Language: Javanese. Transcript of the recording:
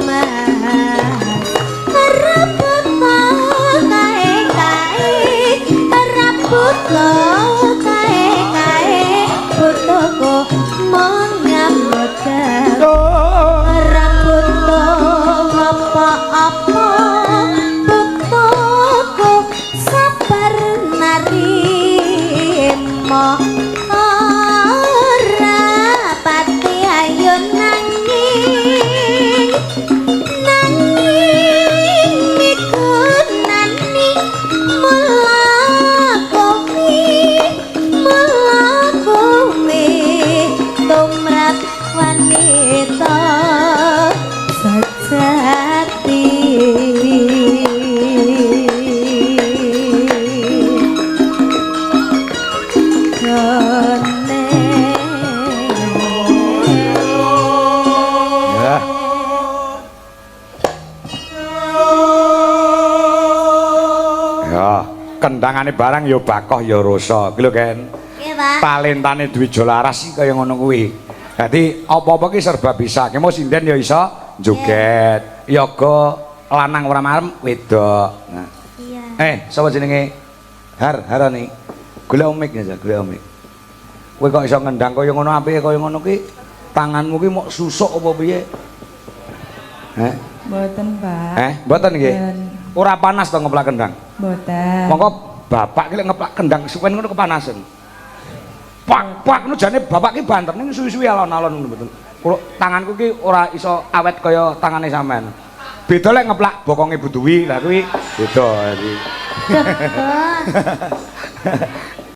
Mas. Ora butuh kae-kae, ora butuh kae-kae, butuhku mung nyambut gawe. Ora butuh apa-apa, butuhku sabar narima. Ora pati ayo nanging, nanging migunani mula kowe, mula kowe tumrap wanita sejati. Jone. Ya. Ya, kendangane barang ya bakoh ya rasa. Iki lho, Ken. Nggih, Pak. Talentane Dwijo Laras iki kaya ngono kuwi. Dadi apa-apa ki serba bisa. Ki mau sinden ya iso joget. Yoga lanang ora marem wedok. Nah. Iya. Eh, sapa jenenge? Har, Harani. Golek omik ya, golek omik. Kowe kok iso ngendang kaya ngono apike kaya ngono ki tanganmu ki mok susuk apa piye? Heh? Mboten, Pak. Eh, mboten nggih. Mboten. Ora panas to ngeplak kendang? Mboten. Monggo bapak ki lek ngeplak kendang suwen ngono kepanasan. Pak, pak ngono jane bapak ki banter ning suwi-suwi alon-alon ngono mboten. Kula tanganku ki ora iso awet kaya tangane sampean. Beda lek ngeplak bokonge Bu Dewi, lah kuwi beda iki. Bos.